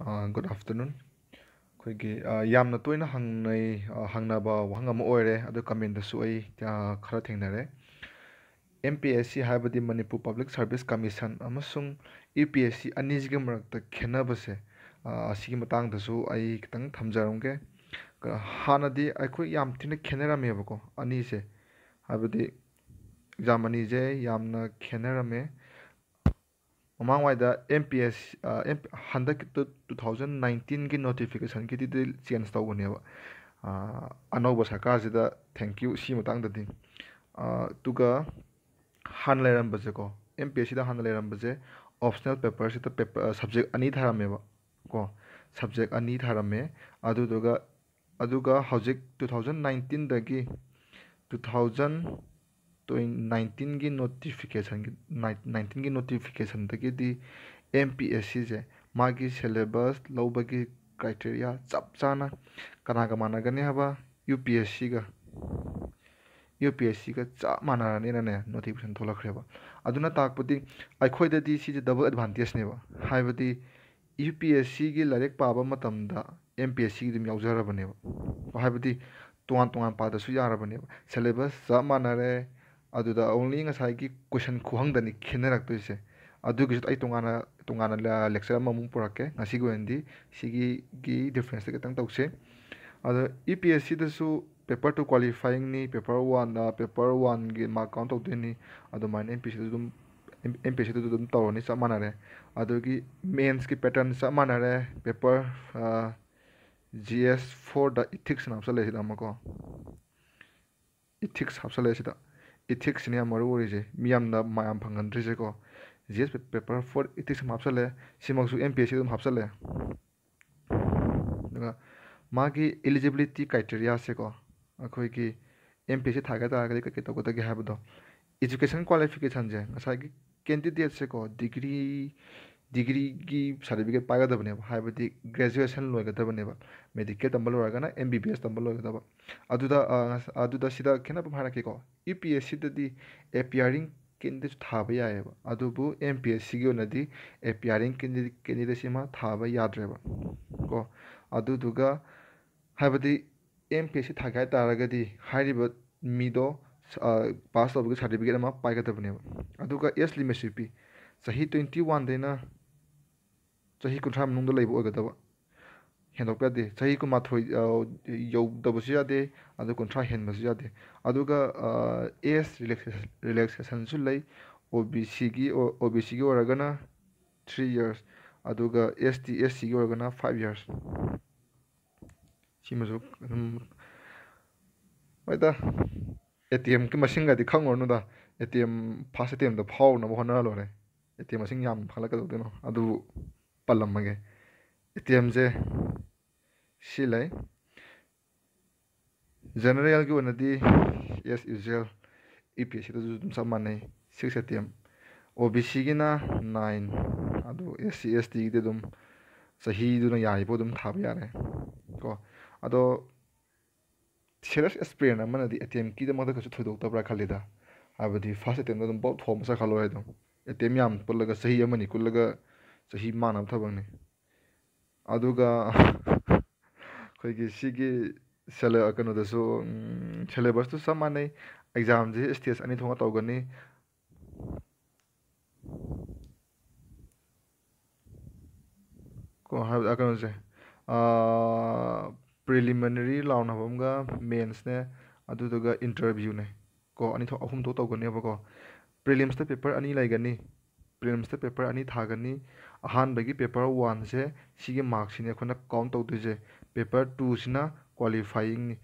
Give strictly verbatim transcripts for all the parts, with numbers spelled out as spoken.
ꯑ, good afternoon꯫ ꯑꯩꯈꯣꯏꯒꯤ, ꯑ, ꯌꯥꯝꯅ ꯇꯣꯏꯅ ꯍꯪꯅꯩ, ꯑ, ꯍꯪꯅꯕ ꯋꯥꯍꯪ ꯑꯃ ꯑꯣꯏꯔꯦ, ꯑꯗꯨ comment-ꯇꯁꯨ ꯑꯩ, ꯑ, ꯈꯔ ꯊꯦꯡꯅꯔꯦ꯫ M P S C ꯍꯥꯏꯕꯗꯤ Manipur Public Service Commission ꯑꯃꯁꯨꯡ U P S C ꯑꯅꯤꯁꯤꯒꯤ ꯃꯔꯛꯇ ꯈꯦꯠꯅꯕꯁꯦ, ꯑ, ꯑꯁꯤꯒꯤ ꯃꯇꯥꯡꯗꯁꯨ ꯑꯩ ꯈꯤꯇꯪ ꯊꯝꯖꯔꯝꯒꯦ꯫ ꯀ-, ꯍꯥꯟꯅꯗꯤ ꯑꯩꯈꯣꯏ ꯌꯥꯝ ꯊꯤꯅ ꯈꯦꯠꯅꯔꯝꯃꯦꯕꯀꯣ, ꯑꯅꯤꯁꯦ, ꯍꯥꯏꯕꯗꯤ exam ꯑꯅꯤꯁꯦ ꯌꯥꯝꯅ ꯈꯦꯠꯅꯔꯝꯃꯦ꯫ ꯃꯃꯥꯡꯋꯥꯏꯗ M P S, ꯑ, M-, ꯍꯟꯗꯛꯀꯤ two thousand nineteen-ꯒꯤ notification-ꯒꯤꯗꯨꯗꯤ change ꯇꯧꯕꯅꯦꯕ꯫ ꯑ, ꯑꯅꯧꯕ ꯁꯔꯀꯥꯔꯁꯤꯗ thank you ꯁꯤ ꯃꯇꯥꯡꯗꯗꯤ꯫ ꯑ, ꯑꯗꯨꯒ ꯍꯥꯟꯅ ꯂꯩꯔꯝꯕꯁꯦꯀꯣ, M P S C-ꯗ ꯍꯥꯟꯅ ꯂꯩꯔꯝꯕꯁꯦ optional paper-ꯁꯤꯗ paper, ꯑ, subject ꯑꯅꯤ ꯊꯥꯔꯝꯃꯦꯕ ꯀꯣ, subject ꯑꯅꯤ ꯊꯥꯔꯝꯃꯦ꯫ ꯑꯗꯨꯗꯨꯒ, ꯑꯗꯨꯒ ꯍꯧꯖꯤꯛ two thousand nineteen-ꯗꯒꯤ two thousand twen-, nineteen-ꯒꯤ notification-ꯒꯤ, nine-, nineteen-ꯒꯤ notification-ꯗꯒꯤꯗꯤ M P S C-ꯁꯦ ꯃꯥꯒꯤ syllabus ꯂꯧꯕꯒꯤ criteria ꯆꯞ ꯆꯥꯅ ꯀꯅꯥꯒ ꯃꯥꯟꯅꯒꯅꯤ ꯍꯥꯏꯕ, U P S C-ꯒ, U P S C-ꯒ ꯆꯞ ꯃꯥꯟꯅꯔꯅꯤꯅꯅꯦ notification ꯊꯣꯛꯂꯛꯈ꯭ꯔꯦꯕ꯫ ꯑꯗꯨꯅ ꯇꯥꯛꯄꯗꯤ ꯑꯩꯈꯣꯏꯗꯗꯤ ꯁꯤꯁꯦ double advantage-ꯅꯦꯕ, ꯍꯥꯏꯕꯗꯤ U P S C-ꯒꯤ ꯂꯥꯏꯔꯤꯛ ꯄꯥꯕ ꯃꯇꯝꯗ M P S C-ꯒꯤ ꯑꯗꯨꯝ ꯌꯥꯎꯖꯔꯕꯅꯦꯕ꯫ ꯍꯥꯏꯕꯗꯤ ꯇꯣꯉꯥꯟ ꯇꯣꯉꯥꯟ ꯄꯥꯗ꯭ꯔꯁꯨ ꯌꯥꯔꯕꯅꯦꯕ꯫ Syllabus ꯆꯞ ꯃꯥꯟꯅꯔꯦ, ꯑꯗꯨꯗ only ꯉꯁꯥꯏꯒꯤ question ꯈꯨꯍꯪꯗꯅꯤ ꯈꯦꯠꯅꯔꯛꯇꯣꯏꯁꯦ꯫ ꯑꯗꯨꯒꯤꯁꯨ ꯑꯩ ꯇꯣꯉꯥꯟꯅ, ꯇꯣꯉꯥꯟꯅ ꯂ-, lecture ꯑꯃꯃꯨꯛ ꯄꯨꯔꯛꯀꯦ꯫ ꯉꯁꯤꯒꯤ ꯑꯣꯏꯅꯗꯤ ꯁꯤꯒꯤ, ꯒꯤ difference-ꯁꯦ ꯈꯤꯇꯪ ꯇꯧꯁꯦ꯫ ꯑꯗꯣ U P S C-ꯗꯁꯨ paper two qualifying-ꯅꯤ, paper one, ꯑ, paper one-ꯒꯤ mark count ꯇꯧꯗꯣꯏꯅꯤ꯫ ꯑꯗꯨꯃꯥꯏꯅ M P S C-ꯗꯁꯨ ꯑꯗꯨꯝ, M-, M P S C-ꯗꯁꯨ ꯑꯗꯨꯝ ꯇꯧꯔꯅꯤ, ꯆꯞ ꯃꯥꯟꯅꯔꯦ꯫ ꯑꯗꯨꯒꯤ mains-ꯀꯤ pattern ꯆꯞ ꯃꯥꯟꯅꯔꯦ꯫ Paper, ꯑ, G S four-ꯗ ethics-ꯅ ꯍꯥꯞꯆꯜꯂꯦ ꯁꯤꯗ ꯑꯃꯀꯣ꯫ Ethics ꯍꯥꯞꯆꯜꯂꯦ ꯁꯤꯗ꯫ Ethics-ꯁꯤꯅ ꯌꯥꯝ ꯃꯔꯨ ꯑꯣꯏꯔꯤꯁꯦ, ꯃꯤ ꯌꯥꯝꯅ ꯃꯌꯥꯝ ꯐꯪꯒꯟꯗ꯭ꯔꯤꯁꯦꯀꯣ꯫ G S paper four ethics ꯑꯃ ꯍꯥꯞꯆꯜꯂꯦ, ꯁꯤꯃꯛꯁꯨ M P S C ꯑꯗꯨꯝ ꯍꯥꯞꯆꯜꯂꯦ꯫ ꯑꯗꯨꯒ ꯃꯥꯒꯤ eligibility criteria-ꯁꯦꯀꯣ, ꯑꯩꯈꯣꯏꯒꯤ M P S C ꯊꯥꯒꯦ ꯇꯥꯔꯒꯗꯤ ꯀꯩꯀꯩ ꯇꯧꯒꯗꯒꯦ ꯍꯥꯏꯕꯗꯣ, education qualification-ꯁꯦ ꯉꯁꯥꯏꯒꯤ candidate-ꯁꯦꯀꯣ, degree, degree-ꯒꯤ certificate ꯄꯥꯏꯒꯗꯕꯅꯦꯕ, ꯍꯥꯏꯕꯗꯤ graduation ꯂꯣꯏꯒꯗꯕꯅꯦꯕ, medical ꯇꯝꯕ ꯂꯣꯏꯔꯒꯅ M B B S ꯇꯝꯕ ꯂꯣꯏꯒꯗꯕ꯫ ꯑꯗꯨꯗ, ꯑ, ꯉꯁ-, ꯑꯗꯨꯗ ꯁꯤꯗ ꯈꯦꯠꯅꯕ ꯑꯃ ꯍꯥꯏꯔꯛꯀꯦꯀꯣ꯫ U P S C-ꯗꯗꯤ appearing ꯀꯦꯟꯗꯤꯗꯦꯠꯁꯨ ꯊꯥꯕ ꯌꯥꯏꯑꯕ꯫ ꯑꯗꯨꯕꯨ ꯑꯦꯝ ꯄꯤ ꯑꯦꯁ ꯁꯤꯒꯤ ꯑꯣꯏꯅꯗꯤ ꯑꯦ ꯄꯤ ꯑꯥꯔ ꯏꯟ ꯀꯦꯟꯗꯤꯗꯦꯠ ꯀꯦꯟꯗꯤꯗꯦꯠꯁꯤꯃ ꯊꯥꯕ ꯌꯥꯗ꯭ꯔꯦꯕ꯫ ꯀꯣ ꯑꯗꯨꯗꯨꯒ ꯍꯥꯏꯕꯗꯤ ꯑꯦꯝ ꯄꯤ ꯑꯦꯁ ꯁꯤ ꯊꯥꯒꯦ ꯍꯥꯏ ꯇꯥꯔꯒꯗꯤ ꯍꯥꯏꯔꯤꯕ ꯃꯤꯗꯣ ꯄꯥꯁ ꯇꯧꯕꯒꯤ ꯁꯥꯔꯇꯤꯐꯤꯀꯦꯠ ꯑꯃ ꯄꯥꯏꯒꯗꯕꯅꯦꯕ꯫ ꯑꯗꯨꯒ ꯑꯦꯖ ꯂꯤꯃꯤꯠꯁꯨ ꯄꯤ꯫ ꯆꯍꯤ ꯇ꯭ꯋꯦꯟꯇꯤ ꯋꯥꯟꯗꯩꯅ ꯆꯍꯤ ꯀꯨꯟꯊ꯭ꯔꯥ ꯃꯅꯨꯡꯗ ꯂꯩꯕ ꯑꯣꯏꯒꯗꯕ, ꯍꯦꯟꯗꯣꯛꯄ ꯌꯥꯗꯦ꯫ ꯆꯍꯤ ꯀꯨꯟꯃꯥꯊꯣꯏ ꯌꯧꯗꯕꯁꯨ ꯌꯥꯗꯦ, ꯑꯗꯨ ꯀꯨꯟꯊ꯭ꯔꯥ ꯍꯦꯟꯕꯁꯨ ꯌꯥꯗꯦ꯫ ꯑꯗꯨꯒ ꯑꯦꯖ ꯔꯤꯂꯦꯛꯁꯦꯁꯟꯁꯨ ꯂꯩ꯫ ꯑꯣ ꯕꯤ ꯁꯤꯒꯤ ꯑꯣ ꯕꯤ ꯁꯤꯒꯤ ꯑꯣꯏꯔꯒꯅ ꯊ꯭ꯔꯤ ꯌꯔꯁ, ꯑꯗꯨꯒ ꯑꯦꯁ ꯇꯤ ꯑꯦꯁ ꯁꯤꯒꯤ ꯑꯣꯏꯔꯒꯅ ꯐꯥꯏꯚ ꯌꯔꯁ꯫ ꯁꯤꯃꯁꯨ ꯑꯗꯨꯝ ꯍꯣꯏꯗ, ꯑꯦ ꯇꯤ ꯑꯦꯝꯒꯤ ꯃꯁꯤꯡꯒꯗꯤ ꯈꯪꯉꯨꯔꯅꯨꯗ꯫ ꯑꯦ ꯇꯤ ꯑꯦꯝ ꯐꯥꯔꯁ ꯑꯦ ꯇꯤ ꯑꯦꯝꯗ ꯐꯥꯎꯅꯕ ꯍꯣꯠꯅꯔ ꯂꯣꯏꯔꯦ꯫ ꯑꯦ ꯇꯤ ꯑꯦꯝ ꯃꯁꯤꯡ ꯌꯥꯝ ꯐꯪꯂꯛꯀꯗꯧꯗꯣꯏꯅꯣ ꯑꯗꯨꯕꯨ ꯄꯜꯂꯝꯃꯒꯦ꯫ ꯑꯦ ꯇꯤ ꯑꯦꯝꯁꯦ ꯁꯤ ꯂꯩ꯫ ꯖꯦꯅꯔꯦꯜꯒꯤ ꯑꯣꯏꯅꯗꯤ ꯑꯦꯁ ꯌꯨꯖ꯭ꯋꯦꯜ ꯌꯨ ꯄꯤ ꯑꯦꯁ ꯁꯤꯗꯁꯨ ꯑꯗꯨꯝ ꯆꯞ ꯃꯥꯟꯅꯩ, ꯁꯤꯛꯁ ꯑꯦ ꯇꯤ ꯑꯦꯝ꯫ ꯑꯣ ꯕꯤ ꯁꯤꯒꯤꯅ ꯅꯥꯏꯟ, ꯑꯗꯨ ꯑꯦꯁ ꯁꯤ ꯑꯦꯁ ꯇꯤꯒꯤꯗꯤ ꯑꯗꯨꯝ ꯆꯍꯤꯗꯨꯅ ꯌꯥꯔꯤꯕ ꯑꯗꯨꯝ ꯊꯥꯕ ꯌꯥꯔꯦ꯫ ꯀꯣ ꯑꯗꯣ ꯁꯦꯔꯤꯌꯁ ꯑꯦꯁꯄꯤꯔꯦꯟ ꯑꯃꯅꯗꯤ ꯑꯦ ꯇꯤ ꯑꯦꯝꯒꯤꯗꯃꯛꯇ ꯀꯩꯁꯨ ꯊꯣꯏꯗꯣꯛꯇꯕ꯭ꯔꯥ ꯈꯜꯂꯤꯗ꯫ ꯍꯥꯏꯕꯗꯤ ꯐꯥꯔꯁ ꯑꯦ ꯇꯤ ꯑꯦꯝꯗ ꯑꯗꯨꯝ ꯄꯣꯞ ꯊꯣꯝꯕ ꯆꯠꯈ꯭ꯔ ꯂꯣꯏꯔꯦ ꯑꯗꯨꯝ꯫ ꯑꯦ ꯇꯤ ꯑꯦꯝ ꯌꯥꯝ ꯄꯨꯜꯂꯒ ꯆꯍꯤ ꯑꯃꯅꯤ ꯀꯨꯜꯂꯒ ꯆꯍꯤ ꯃꯥꯡꯅꯕ ꯊꯕꯛꯅꯤ꯫ ꯑꯗꯨꯒ ꯑꯩꯈꯣꯏꯒꯤ ꯁꯤꯒꯤ ꯁꯦꯂꯦ ꯀꯩꯅꯣꯗꯁꯨ ꯁꯦꯂꯦꯕꯁꯇꯨ ꯆꯞ ꯃꯥꯟꯅꯩ꯫ ꯑꯦꯛꯖꯥꯝꯁꯦ ꯁ꯭ꯇꯦꯖ ꯑꯅꯤ ꯊꯣꯛꯅ ꯇꯧꯒꯅꯤ꯫ ꯀꯣ ꯍꯥꯏꯕꯗꯤ ꯀꯩꯅꯣꯁꯦ, ꯄ꯭ꯔꯤꯂꯤꯃꯤꯅꯔꯤ ꯔꯥꯎꯟ ꯍꯥꯏꯕ ꯑꯃꯒ, ꯃꯦꯟꯁꯅꯦ, ꯑꯗꯨꯗꯨꯒ ꯏꯟꯇꯔꯚ꯭ꯌꯨꯅꯦ꯫ ꯀꯣ ꯑꯅꯤ ꯊꯣꯛ ꯑꯍꯨꯝ ꯊꯣꯛ ꯇꯧꯒꯅꯦꯕꯀꯣ꯫ ꯄ꯭ꯔꯤꯂꯤꯝꯁꯇ ꯄꯦꯄꯔ ꯑꯅꯤ ꯂꯩꯒꯅꯤ꯫ ꯄ꯭ꯔꯤꯂꯤꯝꯁꯇ ꯄꯦꯄꯔ ꯑꯅꯤ ꯊꯥꯒꯅꯤ꯫ ꯑꯍꯥꯟꯕꯒꯤ ꯄꯦꯄꯔ ꯋꯥꯟꯁꯦ ꯁꯤꯒꯤ ꯃꯥꯔꯛꯁꯤꯅꯦ ꯑꯩꯈꯣꯏꯅ ꯀꯥꯎꯟ ꯇꯧꯗꯣꯏꯁꯦ꯫ ꯄꯦꯄꯔ ꯇꯨꯁꯤꯅ ꯀ꯭ꯋꯥꯂꯤꯐꯥꯏꯌꯤꯡꯅꯤ꯫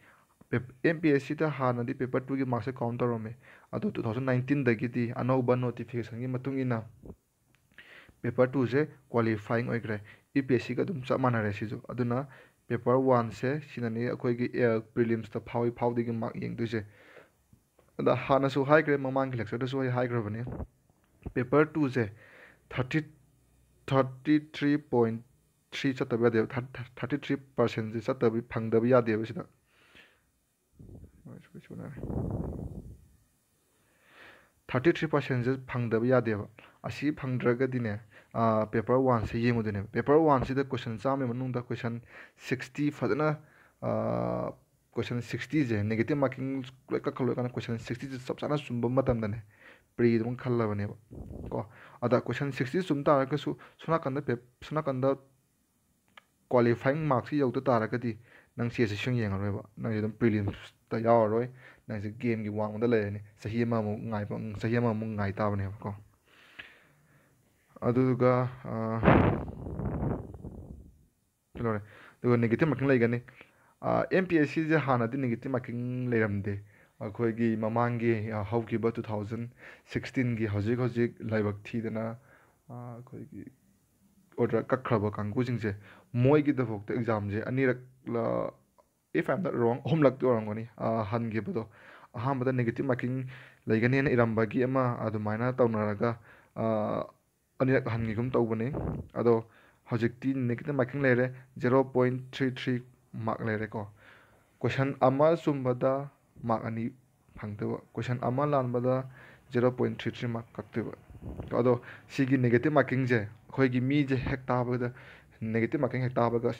ꯑꯦꯝ ꯄꯤ ꯑꯦꯁ ꯁꯤꯗ ꯍꯥꯟꯅꯗꯤ ꯄꯦꯄꯔ ꯇꯨꯒꯤ ꯃꯥꯔꯛꯁꯦ ꯀꯥꯎꯟ ꯇꯧꯔꯝꯃꯦ, ꯑꯗꯣ ꯇꯨ ꯊꯥꯎꯖꯟ ꯅꯥꯏꯟꯇꯤꯟꯗꯒꯤꯗꯤ ꯑꯅꯧꯕ ꯅꯣꯇꯤꯐꯤꯀꯦꯁꯟꯒꯤ ꯃꯇꯨꯡ ꯏꯟꯅ ꯄꯦꯄꯔ ꯇꯨꯁꯦ ꯀ꯭ꯋꯥꯂꯤꯐꯥꯏꯌꯤꯡ ꯑꯣꯏꯈ꯭ꯔꯦ꯫ ꯌꯨ ꯄꯤ ꯑꯦꯁ ꯁꯤꯒ ꯑꯗꯨꯝ ꯆꯞ ꯃꯥꯟꯅꯔꯦ ꯁꯤꯁꯨ꯫ ꯑꯗꯨꯅ ꯄꯦꯄꯔ ꯋꯥꯟꯁꯦ ꯁꯤꯅꯅꯤ ꯑꯩꯈꯣꯏꯒꯤ ꯄ꯭ꯔꯤꯂꯤꯝꯁꯇ ꯐꯥꯎꯏ ꯐꯥꯎꯗꯦꯒꯤ ꯃꯥꯔꯛ ꯌꯦꯡꯗꯣꯏꯁꯦ꯫ ꯑꯗ ꯍꯥꯟꯅꯁꯨ ꯍꯥꯏꯈ꯭ꯔꯦ, ꯃꯃꯥꯡꯒꯤ ꯂꯦꯛꯆꯔꯗꯁꯨ ꯑꯩ ꯍꯥꯏꯈ꯭ꯔꯕꯅꯤ, ꯄꯦꯄꯔ ꯇꯨꯁꯦ thirty, thirty three point three ꯆꯠꯇꯕ ꯌꯥꯗꯦꯕ꯫ ꯊꯥꯔꯇꯤ ꯊ꯭ꯔꯤ ꯄꯥꯔꯁꯦꯟꯁꯦ ꯆꯠꯇꯕ, ꯐꯪꯗꯕ ꯌꯥꯗꯦꯕ ꯁꯤꯗ꯫ ꯊꯥꯔꯇꯤ ꯊ꯭ꯔꯤ ꯄꯥꯔꯁꯦꯟꯁꯦ ꯐꯪꯗꯕ ꯌꯥꯗꯦꯕ꯫ ꯑꯁꯤ ꯐꯪꯗ꯭ꯔꯒꯗꯤꯅꯦ, ꯄꯦꯄꯔ ꯋꯥꯟꯁꯦ ꯌꯦꯡꯉꯨꯗꯣꯏꯅꯦꯕ꯫ ꯄꯦꯄꯔ ꯋꯥꯟꯁꯤꯗ ꯀꯣꯏꯁꯟ ꯆꯥꯝꯃꯒꯤ ꯃꯅꯨꯡꯗ ꯀꯣꯏꯁꯟ ꯁꯤꯛꯁꯇꯤ ꯐꯖꯅ, ꯀꯣꯏꯁꯟ ꯁꯤꯛꯁꯇꯤꯁꯦ, ꯅꯦꯒꯦꯇꯤꯞ ꯃꯥꯔꯀꯤꯡ ꯂꯣꯏ ꯀꯛꯈꯠꯂꯣꯏꯀꯥꯟꯗ ꯀꯣꯏꯁꯟ ꯁꯤꯛꯁꯇꯤꯁꯦ ꯆꯞ ꯆꯥꯅ ꯆꯨꯝꯕ ꯃꯇꯝꯗꯅꯦ, ꯄ꯭ꯔꯤ ꯑꯗꯨꯝ ꯈꯜꯂꯕꯅꯦꯕ꯫ ꯀꯣ, ꯑꯗ ꯀꯣꯏꯁꯟ ꯁꯤꯛꯁꯇꯤ ꯆꯨꯝ ꯇꯥꯔꯒꯁꯨ, ꯁꯣꯝ ꯅꯥꯀꯟꯗ ꯄꯦꯞ-, ꯁꯣꯝ ꯅꯥꯀꯟꯗ ꯀ꯭ꯋꯥꯂꯤꯐꯥꯏꯌꯤꯡ ꯃꯥꯔꯛꯁꯤ ꯌꯧꯗ ꯇꯥꯔꯒꯗꯤ, ꯅꯪ ꯆꯦꯁꯤ ꯁꯨꯡ ꯌꯦꯡꯉꯔꯣꯏꯕ꯫ ꯅꯪꯁꯦ ꯑꯗꯨꯝ ꯄ꯭ꯔꯤꯂꯤꯝꯁꯇ ꯌꯥꯎꯔꯔꯣꯏ꯫ ꯅꯪꯁꯦ ꯒꯦꯝꯒꯤ ꯋꯥꯡꯃꯗ ꯂꯩꯔꯅꯤ꯫ ꯆꯍꯤ ꯑꯃꯃꯨꯛ ꯉꯥꯏꯕ, ꯆꯍꯤ ꯑꯃꯃꯨꯛ ꯉꯥꯏ ꯇꯥꯕꯅꯦꯕꯀꯣ꯫ ꯑꯗꯨꯗꯨꯒ, ꯑ, ꯀꯩꯗꯧꯔꯦ? ꯑꯗꯨꯒ ꯅꯦꯒꯦꯇꯤꯞ ꯃꯥꯔꯀꯤꯡ ꯂꯩꯒꯅꯤ꯫ ꯑꯦꯝ ꯄꯤ ꯑꯦꯁ ꯁꯤꯁꯦ ꯍꯥꯟꯅꯗꯤ ꯅꯦꯒꯦꯇꯤꯞ ꯃꯥꯔꯀꯤꯡ ꯂꯩꯔꯝꯗꯦ꯫ ꯑꯩꯈꯣꯏꯒꯤ ꯃꯃꯥꯡꯒꯤ, ꯑ, ꯍꯧꯈꯤꯕ ꯇꯨ ꯊꯥꯎꯖꯟ ꯁꯤꯛꯁꯇꯤꯟꯒꯤ ꯍꯧꯖꯤꯛ ꯍꯧꯖꯤꯛ ꯂꯥꯏꯕꯛ ꯊꯤꯗꯅ, ꯑ, ꯑꯩꯈꯣꯏꯒꯤ ꯑꯣꯔꯗꯔ ꯀꯛꯈ꯭ꯔꯕ ꯀꯥꯡꯕꯨꯁꯤꯡꯁꯦ, ꯃꯣꯏꯒꯤꯗꯐꯥꯎꯗ ꯑꯦꯛꯖꯥꯝꯁꯦ ꯑꯅꯤꯔꯛꯂ, if I'm not wrong, ꯑꯍꯨꯝꯂꯛꯇꯤ ꯑꯣꯏꯔꯝꯒꯅꯤ, ꯑ, ꯍꯟꯈꯤꯕꯗꯣ꯫ ꯑꯍꯥꯟꯕꯗ ꯅꯦꯒꯦꯇꯤꯞ ꯃꯥꯔꯀꯤꯡ ꯂꯩꯒꯅꯦꯅ ꯏꯔꯝꯕꯒꯤ ꯑꯃ ꯑꯗꯨꯃꯥꯏꯅ ꯇꯧꯅꯔꯒ, ꯑ, ꯑꯅꯤꯔꯛ ꯍꯟꯈꯤꯒꯨꯝ ꯇꯧꯕꯅꯤ꯫ ꯑꯗꯣ ꯍꯧꯖꯤꯛꯇꯤ ꯅꯦꯒꯦꯇꯤꯞ ꯃꯥꯔꯀꯤꯡ ꯂꯩꯔꯦ, zero point three three mark ꯂꯩꯔꯦꯀꯣ꯫ ꯀꯣꯏꯁꯟ ꯑꯃ ꯆꯨꯝꯕꯗ ꯃꯥꯔꯛ ꯑꯅꯤ ꯐꯪꯗꯣꯏꯕ, ꯀꯣꯏꯁꯟ ꯑꯃ ꯂꯥꯟꯕꯗ zero point three three mark ꯀꯛꯇꯣꯏꯕ꯫ ꯑꯗꯣ ꯁꯤꯒꯤ ꯅꯦꯒꯦꯇꯤꯞ ꯃꯥꯔꯀꯤꯡꯁꯦ ꯑꯩꯈꯣꯏꯒꯤ ꯃꯤꯁꯦ ꯍꯦꯛ ꯇꯥꯕꯗ, ꯅꯦꯒꯦꯇꯤꯞ ꯃꯥꯔꯀꯤꯡ ꯍꯦꯛ ꯇꯥꯕꯒ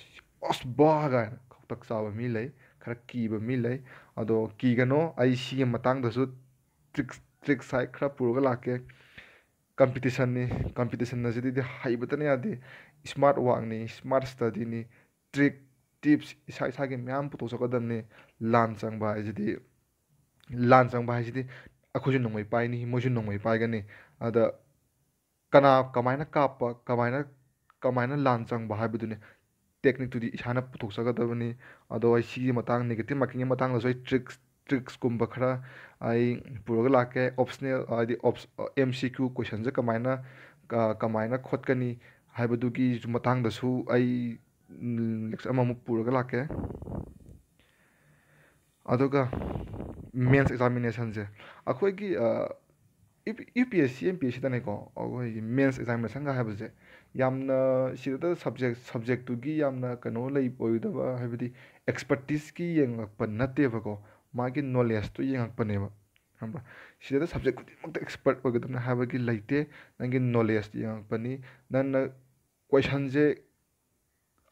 "ꯑꯁ ꯕꯥ" ꯀꯥꯏꯅ ꯈꯧꯇꯛ ꯆꯥꯕ ꯃꯤ ꯂꯩ, ꯈꯔ ꯀꯤꯕ ꯃꯤ ꯂꯩ꯫ ꯑꯗꯣ ꯀꯤꯒꯅꯣ, ꯑꯩ ꯁꯤꯒꯤ ꯃꯇꯥꯡꯗꯁꯨ ꯇ꯭ꯔꯤꯛꯁ ꯇ꯭ꯔꯤꯛꯁ ꯍꯥꯏ ꯈꯔ ꯄꯨꯔꯒ ꯂꯥꯛꯀꯦ꯫ ꯀꯝꯄꯤꯇꯤꯁꯟꯅꯤ꯫ ꯀꯝꯄꯤꯇꯤꯁꯟ ꯑꯁꯤꯗꯤ ꯍꯩꯕꯇꯅ ꯌꯥꯗꯦ꯫ ꯁ꯭ꯃꯥꯔꯠ ꯋꯥꯛꯅꯤ, ꯁ꯭ꯃꯥꯔꯠ ꯁ꯭ꯇꯗꯤꯅꯤ, ꯇ꯭ꯔꯤꯛ, ꯇꯤꯞꯁ ꯏꯁꯥ ꯏꯁꯥꯒꯤ ꯃꯌꯥꯝ ꯄꯨꯊꯣꯛꯆꯀꯗꯕꯅꯤ꯫ ꯂꯥꯟ ꯆꯪꯕ ꯍꯥꯏꯁꯤꯗꯤ, ꯂꯥꯟ ꯆꯪꯕ ꯍꯥꯏꯁꯤꯗꯤ ꯑꯩꯈꯣꯏꯁꯨ ꯅꯣꯡꯃꯩ ꯄꯥꯏꯅꯤ, ꯃꯣꯏꯁꯨ ꯅꯣꯡꯃꯩ ꯄꯥꯏꯒꯅꯤ꯫ ꯑꯗ ꯀꯅꯥ ꯀꯃꯥꯏꯅ ꯀꯥꯞꯄ, ꯀꯃꯥꯏꯅ, ꯀꯃꯥꯏꯅ ꯂꯥꯟ ꯆꯪꯕ ꯍꯥꯏꯕꯗꯨꯅꯤ꯫ ꯇꯦꯛꯅꯤꯛꯇꯨꯗꯤ ꯏꯁꯥꯅ ꯄꯨꯊꯣꯛꯆꯒꯗꯕꯅꯤ꯫ ꯑꯗꯣ ꯑꯩ ꯁꯤꯒꯤ ꯃꯇꯥꯡ, ꯅꯦꯒꯦꯇꯤꯞ ꯃꯥꯔꯀꯤꯡꯒꯤ ꯃꯇꯥꯡꯗꯁꯨ ꯑꯩ ꯇ꯭ꯔꯤꯛꯁ, ꯇ꯭ꯔꯤꯛꯁꯀꯨꯝꯕ ꯈꯔ ꯑꯩ ꯄꯨꯔꯒ ꯂꯥꯛꯀꯦ꯫ ꯑꯣꯞꯁꯅꯦꯜ, ꯍꯥꯏꯗꯤ ꯑꯣꯞꯁ-, ꯑꯦꯝ ꯁꯤ ꯀ꯭ꯌꯨ ꯀꯣꯏꯁꯟꯁꯦ ꯀꯃꯥꯏꯅ, ꯀ-, ꯀꯃꯥꯏꯅ ꯈꯣꯠꯀꯅꯤ ꯍꯥꯏꯕꯗꯨꯒꯤ ꯃꯇꯥꯡꯗꯁꯨ ꯑꯩ, ꯎꯝ, ꯂꯦꯛꯆꯔ ꯑꯃꯃꯨꯛ ꯄꯨꯔꯒ ꯂꯥꯛꯀꯦ꯫ ꯑꯗꯨꯒ ꯃꯦꯟꯁ ꯑꯦꯛꯖꯥꯃꯤꯅꯦꯁꯟꯁꯦ ꯑꯩꯈꯣꯏꯒꯤ, ꯑ, U P S C, M P S ꯁꯤꯗꯅꯦꯀꯣ, ꯑꯩꯈꯣꯏꯒꯤ ꯃꯦꯟꯁ ꯑꯦꯛꯖꯥꯃꯤꯅꯦꯁꯟꯒ ꯍꯥꯏꯕꯁꯦ ꯌꯥꯝꯅ, ꯁꯤꯗ ꯁꯕꯖꯦꯛ, ꯁꯕꯖꯦꯛꯇꯨꯒꯤ ꯌꯥꯝꯅ ꯀꯩꯅꯣ ꯂꯩ ꯑꯣꯏꯗꯕ, ꯍꯥꯏꯕꯗꯤ ꯑꯦꯛꯁꯄꯔꯇꯤꯁꯀꯤ ꯌꯦꯡꯉꯛꯄ ꯅꯠꯇꯦꯕꯀꯣ, ꯃꯥꯒꯤ ꯅꯣꯂꯦꯖꯇꯨ ꯌꯦꯡꯉꯛꯄꯅꯦꯕ, ꯈꯪꯕ꯭ꯔꯥ? ꯁꯤꯗ ꯁꯕꯖꯦꯛ ꯈꯨꯗꯤꯡꯃꯛꯇ ꯑꯦꯛꯁꯄꯔꯠ ꯑꯣꯏꯒꯗꯕꯅꯤ ꯍꯥꯏꯕꯒꯤ ꯂꯩꯇꯦ꯫ ꯅꯪꯒꯤ ꯅꯣꯂꯦꯖ ꯌꯦꯡꯉꯛꯄꯅꯤ꯫ ꯅꯪꯅ ꯀꯣꯏꯁꯟꯁꯦ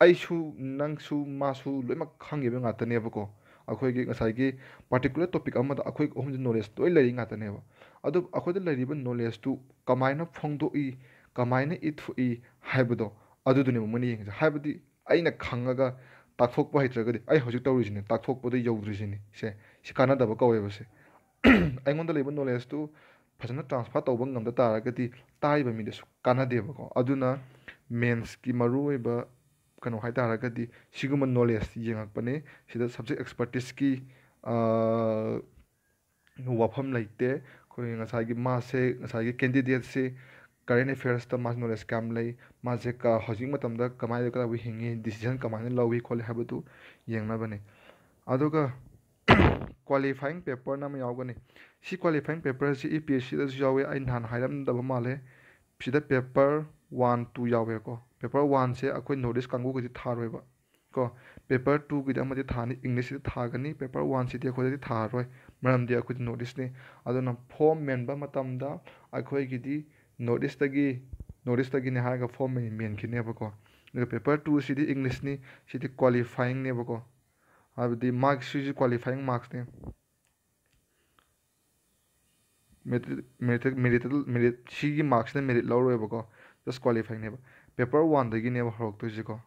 ꯑꯩꯁꯨ, ꯅꯪꯁꯨ, ꯃꯥꯁꯨ ꯂꯣꯏꯅꯃꯛ ꯈꯪꯉꯤꯕ ꯉꯥꯛꯇꯅꯦꯕꯀꯣ꯫ ꯑꯩꯈꯣꯏꯒꯤ ꯉꯁꯥꯏꯒꯤ ꯄꯥꯔꯇꯤꯀꯨꯂꯔ ꯇꯣꯄꯤꯛ ꯑꯃꯗ ꯑꯩꯈꯣꯏ ꯑꯍꯨꯝꯁꯦ ꯅꯣꯂꯦꯖ ꯂꯣꯏ ꯂꯩꯔꯤ ꯉꯥꯛꯇꯅꯦꯕ꯫ ꯑꯗꯨ ꯑꯩꯈꯣꯏꯗ ꯂꯩꯔꯤꯕ ꯅꯣꯂꯦꯖꯇꯨ ꯀꯃꯥꯏꯅ ꯐꯣꯡꯗꯣꯛꯏ, ꯀꯃꯥꯏꯅ ꯏꯊꯣꯛꯏ ꯍꯥꯏꯕꯗꯣ, ꯑꯗꯨꯗꯨꯅꯦꯕ ꯃꯣꯏꯅ ꯌꯦꯡꯉꯤꯁꯦ꯫ ꯍꯥꯏꯕꯗꯤ ꯑꯩꯅ ꯈꯪꯉꯒ ꯇꯥꯛꯊꯣꯛꯄ ꯍꯩꯇ꯭ꯔꯒꯗꯤ ꯑꯩ ꯍꯧꯖꯤꯛ ꯇꯧꯔꯤꯁꯤꯅꯦ, ꯇꯥꯛꯊꯣꯛꯄꯗ ꯌꯧꯗ꯭ꯔꯤꯁꯤꯅꯦ꯫ ꯁꯦ, ꯁꯤ ꯀꯥꯟꯅꯗꯕ ꯀꯧꯋꯦꯕ ꯁꯦ꯫ ꯑꯩꯉꯣꯟꯗ ꯂꯩꯕ ꯅꯣꯂꯦꯖꯇꯨ ꯐꯖꯅ ꯇ꯭ꯔꯥꯟꯁꯐꯔ ꯇꯧꯕ ꯉꯝꯗ ꯇꯥꯔꯒꯗꯤ ꯇꯥꯔꯤꯕ ꯃꯤꯗꯁꯨ ꯀꯥꯟꯅꯗꯦꯕꯀꯣ꯫ ꯑꯗꯨꯅ ꯃꯦꯟꯁꯀꯤ ꯃꯔꯨꯑꯣꯏꯕ ꯀꯩꯅꯣ ꯍꯥꯏ ꯇꯥꯔꯒꯗꯤ ꯁꯤꯒꯨꯝꯕ ꯅꯣꯂꯦꯖ ꯌꯦꯡꯉꯛꯄꯅꯦ꯫ ꯁꯤꯗ ꯁꯕꯖꯦꯛ ꯑꯦꯛꯁꯄꯔꯇꯤꯁꯀꯤ ꯋꯥꯐꯝ ꯂꯩꯇꯦ꯫ ꯑꯩꯈꯣꯏ ꯉꯁꯥꯏꯒꯤ ꯃꯥꯁꯦ, ꯉꯁꯥꯏꯒꯤ ꯀꯦꯟꯗꯤꯗꯦꯠꯁꯦ ꯀꯔꯦꯟ ꯑꯦꯐꯤꯌꯔꯁꯇ ꯃꯥꯁꯦ ꯅꯣꯂꯦꯖ ꯀꯌꯥꯝ ꯂꯩ, ꯃꯥꯁꯦ ꯀ-, ꯍꯧꯖꯤꯛ ꯃꯇꯝꯗ ꯀꯃꯥꯏꯅ ꯀꯗꯥꯏꯕꯨ ꯍꯤꯡꯉꯤ, ꯗꯤꯁꯤꯖꯟ ꯀꯃꯥꯏꯅ ꯂꯧꯏ ꯈꯣꯠꯂꯤ ꯍꯥꯏꯕꯗꯨ ꯌꯦꯡꯅꯕꯅꯦ꯫ ꯑꯗꯨꯒ ꯀ꯭ꯋꯥꯂꯤꯐꯥꯏꯌꯤꯡ ꯄꯦꯄꯔꯅ ꯑꯃ ꯌꯥꯎꯒꯅꯤ꯫ ꯁꯤ ꯀ꯭ꯋꯥꯂꯤꯐꯥꯏꯌꯤꯡ ꯄꯦꯄꯔꯁꯤ ꯌꯨ ꯄꯤ ꯑꯦꯁ ꯁꯤꯗꯁꯨ ꯌꯥꯎꯋꯦ, ꯑꯩ ꯅꯍꯥꯟ ꯍꯥꯏꯔꯝꯗꯕ ꯃꯥꯜꯂꯦ꯫ ꯁꯤꯗ ꯄꯦꯄꯔ ꯋꯥꯟ ꯇꯨ ꯌꯥꯎꯋꯦꯀꯣ꯫ ꯄꯦꯄꯔ ꯋꯥꯟꯁꯦ ꯑꯩꯈꯣꯏ ꯅꯣꯔꯠ ꯏꯁ ꯀꯥꯡꯕꯨꯒꯤꯗꯤ ꯊꯥꯔꯣꯏꯕ ꯀꯣ꯫ ꯄꯦꯄꯔ ꯇꯨꯒꯤꯗꯤ ꯑꯃꯗꯤ ꯊꯥꯅꯤ, ꯏꯪꯂꯤꯁꯁꯤꯗ ꯊꯥꯒꯅꯤ꯫ ꯄꯦꯄꯔ ꯋꯥꯟꯁꯤꯗꯤ ꯑꯩꯈꯣꯏꯗꯗꯤ ꯊꯥꯔꯔꯣꯏ, ꯃꯔꯝꯗꯤ ꯑꯩꯈꯣꯏꯗꯤ ꯅꯣꯔꯠ ꯏꯁꯅꯤ꯫ ꯑꯗꯨꯅ ꯐꯣꯝ ꯃꯦꯟꯕ ꯃꯇꯝꯗ ꯑꯩꯈꯣꯏꯒꯤꯗꯤ ꯅꯣꯔꯠ ꯏꯁꯇꯒꯤ, ꯅꯣꯔꯠ ꯏꯁꯇꯒꯤꯅꯦ ꯍꯥꯏꯔꯒ ꯐꯣꯝ ꯃꯦꯟ-, ꯃꯦꯟꯈꯤꯅꯦꯕꯀꯣ꯫ ꯑꯗꯨꯒ ꯄꯦꯄꯔ ꯇꯨꯁꯤꯗꯤ ꯏꯪꯂꯤꯁꯅꯤ, ꯁꯤꯗꯤ ꯀ꯭ꯋꯥꯂꯤꯐꯥꯏꯌꯤꯡꯅꯦꯕꯀꯣ꯫ ꯍꯥꯏꯕꯗꯤ ꯃꯥꯔꯛꯁꯤꯁꯨ ꯀ꯭ꯋꯥꯂꯤꯐꯥꯏꯌꯤꯡ ꯃꯥꯔꯛꯁꯅꯦ꯫ ꯃꯦꯔꯤꯠ, ꯃꯦꯔꯤꯠ, ꯃꯦꯔꯤꯠ, ꯁꯤꯒꯤ ꯃꯥꯔꯛꯁꯤꯅ ꯃꯦꯔꯤꯠ ꯂꯧꯔꯣꯏꯕꯀꯣ, ꯖꯁ ꯀ꯭ꯋꯥꯂꯤꯐꯥꯏꯅꯦꯕ꯫ ꯄꯦꯄꯔ ꯋꯥꯟꯗꯒꯤꯅꯦꯕ ꯍꯧꯔꯛꯇꯣꯏꯁꯦꯀꯣ꯫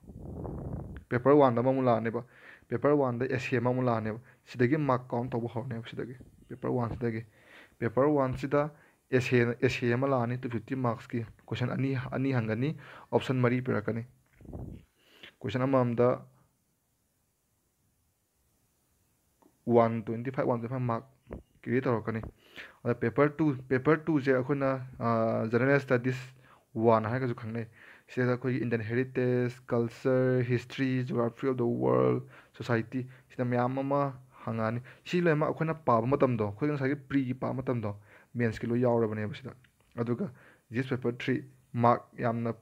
ꯄꯦꯄꯔ ꯋꯥꯟꯗ ꯑꯃꯃꯨꯛ ꯂꯥꯛꯑꯅꯦꯕ꯫ ꯄꯦꯄꯔ ꯋꯥꯟꯗ ꯑꯦꯁꯦ ꯑꯃꯃꯨꯛ ꯂꯥꯛꯑꯅꯦꯕ꯫ ꯁꯤꯗꯒꯤ ꯃꯥꯔꯛ ꯀꯥꯎꯟ ꯇꯧꯕ ꯍꯧꯔꯅꯦꯕ ꯁꯤꯗꯒꯤ꯫ ꯄꯦꯄꯔ ꯋꯥꯟꯁꯤꯗꯒꯤ꯫ ꯄꯦꯄꯔ ꯋꯥꯟꯁꯤꯗ ꯑꯦꯁꯦ, ꯑꯦꯁꯦ ꯑꯃ ꯂꯥꯛꯑꯅꯤ, ꯇꯨ ꯐꯤꯐꯇꯤ ꯃꯥꯔꯛꯁꯀꯤ꯫ ꯀꯣꯏꯁꯟ ꯑꯅꯤ, ꯑꯅꯤ ꯍꯪꯒꯅꯤ, ꯑꯣꯞꯁꯟ ꯃꯔꯤ ꯄꯤꯔꯛꯀꯅꯤ꯫ ꯀꯣꯏꯁꯟ ꯑꯃꯃꯝꯗ one twenty five, one twenty five mark carry ꯇꯧꯔꯛꯀꯅꯤ꯫ ꯑꯗ ꯄꯦꯄꯔ ꯇꯨ, ꯄꯦꯄꯔ ꯇꯨꯁꯦ ꯑꯩꯈꯣꯏꯅ, ꯑꯥ, ꯖꯦꯅꯔꯦꯜ ꯁ꯭ꯇꯗꯤꯁ ꯋꯥꯟ ꯍꯥꯏꯔꯒꯁꯨ ꯈꯪꯅꯩ꯫ ꯁꯤꯗ ꯑꯩꯈꯣꯏꯒꯤ Indian heritage, culture, history, geography of the world, society, ꯁꯤꯗ ꯃꯌꯥꯝ ꯑꯃ ꯍꯪꯉꯛꯑꯅꯤ꯫ ꯁꯤ ꯂꯣꯏꯅꯃꯛ ꯑꯩꯈꯣꯏꯅ ꯄꯥꯕ ꯃꯇꯝꯗꯣ, ꯑꯩꯈꯣꯏꯒꯤ ꯉꯁꯥꯏꯒꯤ ꯄ꯭ꯔꯤꯒꯤ ꯄꯥꯕ ꯃꯇꯝꯗꯣ, ꯃꯦꯟꯁꯀꯤ ꯂꯣꯏ ꯌꯥꯎꯔꯕꯅꯦꯕ ꯁꯤꯗ꯫ ꯑꯗꯨꯒ ꯖꯤ ꯑꯦꯁ ꯄꯦꯄꯔ ꯊ꯭ꯔꯤ, ꯃꯥꯔꯛ ꯌꯥꯝꯅ